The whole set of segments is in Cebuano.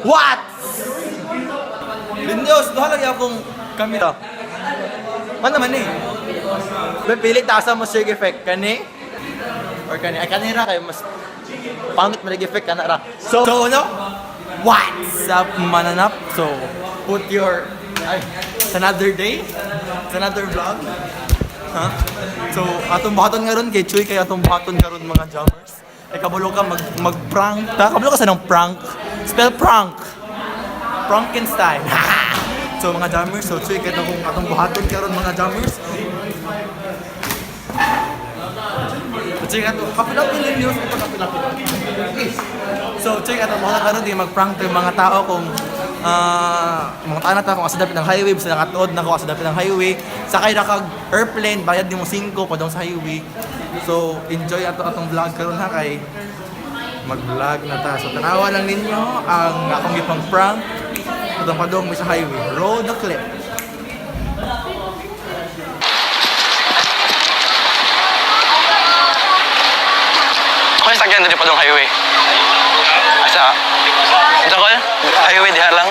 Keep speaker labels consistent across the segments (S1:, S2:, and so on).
S1: What? Windows, duha lagi akong kamera. Man naman eh. May pili ta sa mo sig effect kani or kani. Ay, kani ra kay mas pangit man effect kana ra. So no? What's up, mananap? So, put your ay, it's another day. It's another vlog. Ha? So, atong buhaton nga ron kay Chuy kay atong buhaton karon, mga jammers. Ay, kabalo ka mag prank ta. Kabalo ka sa nang prank. Spell prank. Prankenstein. So mga jammers, so Chuy kay atong buhaton karon, mga jammers. So check ato, kapila-pila news ito, kapila-pila. So check ato buhaton karon di mag-prank to yung mga tao kung mga tao na ta kung asa dapit ng highway, basta nakatuod na kung asa dapit ng highway, sakay ra kag airplane, bayad nimo 5 padong sa highway. So enjoy ato atong vlog karon ha, kay mag-vlog na ta. So tanawa lang ninyo ang akong gipang prank padong padong mi sa highway. Roll the clip.
S2: Ako yung sakyan dito pa highway. Asa? Ito ko? Highway diha lang?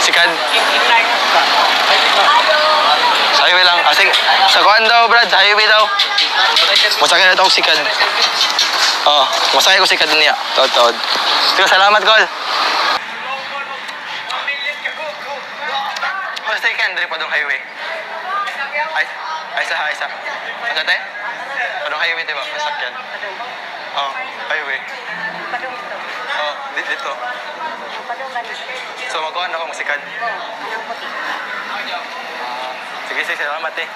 S2: Sikad? Sa highway lang. Ah, sige. Sa kuan daw, Brad. Sa highway daw. Masakay na daw sikad. Oh, masakay ko sikad niya. Taod, taod. Sige, salamat, Kol. Ako sa sakyan dito pa highway. Ay, ay sa, ay sa. Asa te? Padong highway, diba? Masakyan. Oh, highway.
S3: Padung ito.
S2: Oh, dito.
S3: Padung gani.
S2: So magkuhan ako masikad.
S3: Oh, anang puti.
S2: Sige, sige, salamat eh.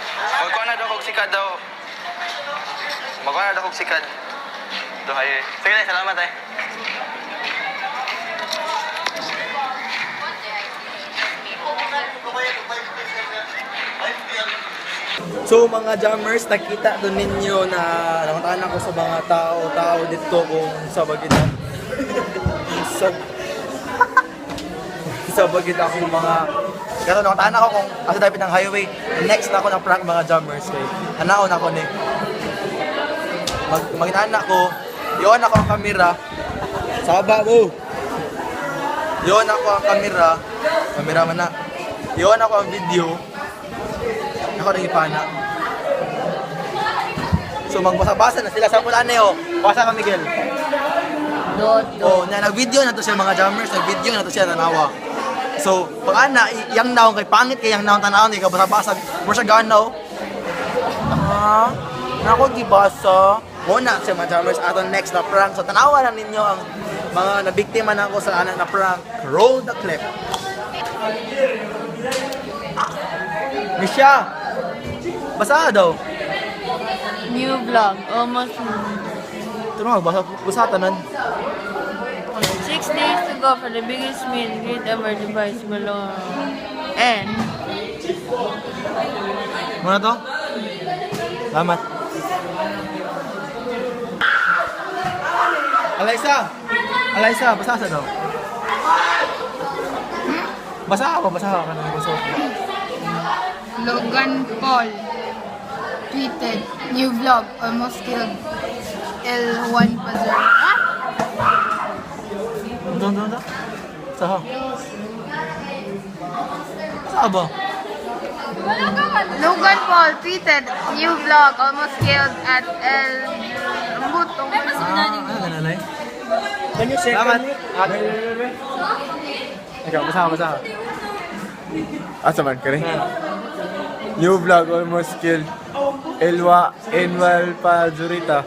S2: Magkuhan na daw kog sikad daw. Magkuhan na daw kog sikad. Do highway. Sige, salamat eh.
S1: So mga jammers, nakita doon ninyo na nanguntahan ako sa mga tao-tao dito kung sa bagita. Sa sa bagita akong mga karon nanguntahan ako kung asa dapit ng highway. Next na ako ng prank, mga jammers, kay anaon ako ni mag ko, yon ako ang kamera. Saba mo. Yon ako ang kamera. Kamera man na. Yon ako ang video. Ako rin ipana. So magbasa-basa na sila sa pula oh. Basa ka, Miguel.
S3: Dot,
S1: Oh, na nag-video na to siya, mga jammers, nag-video na to siya tanawa. So, pag ana yang naong kay pangit kay yang naong tanawon kay kabasa-basa, mo siya ganaw. Ah, nako gibasa. Mo na siya, mga jammers, aton next na prank. So tanawa na ninyo ang mga nabiktima na ako sa ana na prank. Roll the clip. Ah, Misha! Basa daw.
S4: New vlog. Almost
S1: Ito na, basa, basa tanan.
S4: 6 days to go for the biggest meet and greet ever device below. And
S1: Muna to? Salamat. Alaysa! Alaysa, basa sa daw. Basa ako, basa ako. Kanang basa ako.
S5: Logan Paul tweeted, "New vlog, almost killed L1 Pazur." Ah!
S1: Doon, doon, doon. Sa Sa ba?
S5: Logan Paul tweeted, "New vlog, almost killed at El Butong."
S1: Ah, ano ganun? Can you second? Salamat. Ikaw, basa ka, basa ka.
S6: Asa man ka rin? New vlog, almost killed Elwa Enwal Pazurita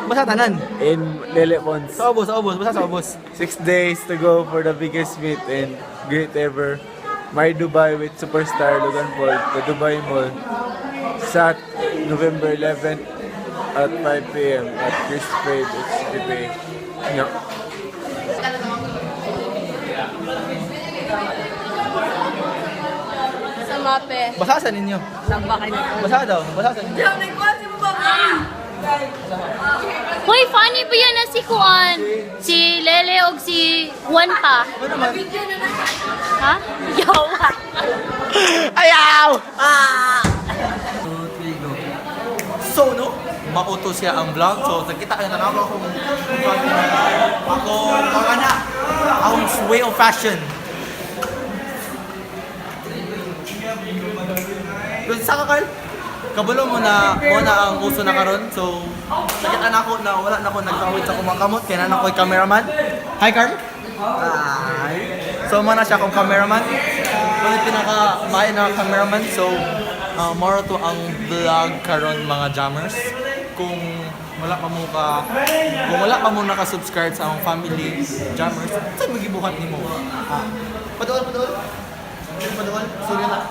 S1: Basa tanan.
S6: In Lele Pons.
S1: Sa ubos, sa ubos, basa sa ubos.
S6: 6 days to go for the biggest meet and greet ever. My Dubai with superstar Logan Paul, the Dubai Mall. Sat, November 11th at 5 p.m. at Chris Spade HTTP. No.
S4: Sa mape.
S1: Basa sa ninyo. Basa daw, basa sa ninyo.
S7: Hoy, funny pa yan na si Kuan. Si Lele og si Juan pa.
S1: Ano naman?
S7: Ha? Yawa.
S1: Ayaw! Ah! 2, 3, go. So, no? Mao to siya ang vlog. So, nakita kayo na ako akong ako ana akong way of fashion. Kung sa ka, Carl? Kabalo mo na ang uso na karon. So, nakita na ako na wala na ako nagtawid sa akong mga kamot kaya na ako cameraman. Hi, Carl. Hi. So, mo na siya akong cameraman. Mo na pinaka maayo na cameraman. So, mao to ang vlog karon, mga jammers. Kung wala pa mo naka-subscribe sa akong family jammers, saan magibuhat nimo? Ah. Paduol, paduol. Paduol. Sorry na.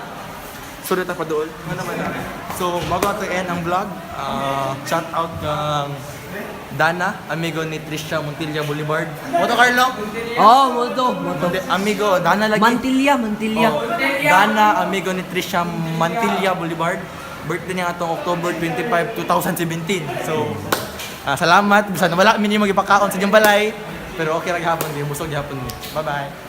S1: Sorry ta paduol. Ano naman. So, bago ato end ang vlog, shout out kang Dana, amigo ni Trisha Montilla Boulevard. Moto Carlo?
S8: Oh, moto, moto.
S1: Hindi, amigo, Dana lagi.
S8: Mantilla, Mantilla.
S1: Oh, Dana, amigo ni Trisha Mantilla Boulevard. Birthday niya atong October 25, 2017. So, salamat. Bisan wala mi nimo gipakaon sa inyong balay. Pero okay ra gihapon, di busog gihapon mi. Bye-bye.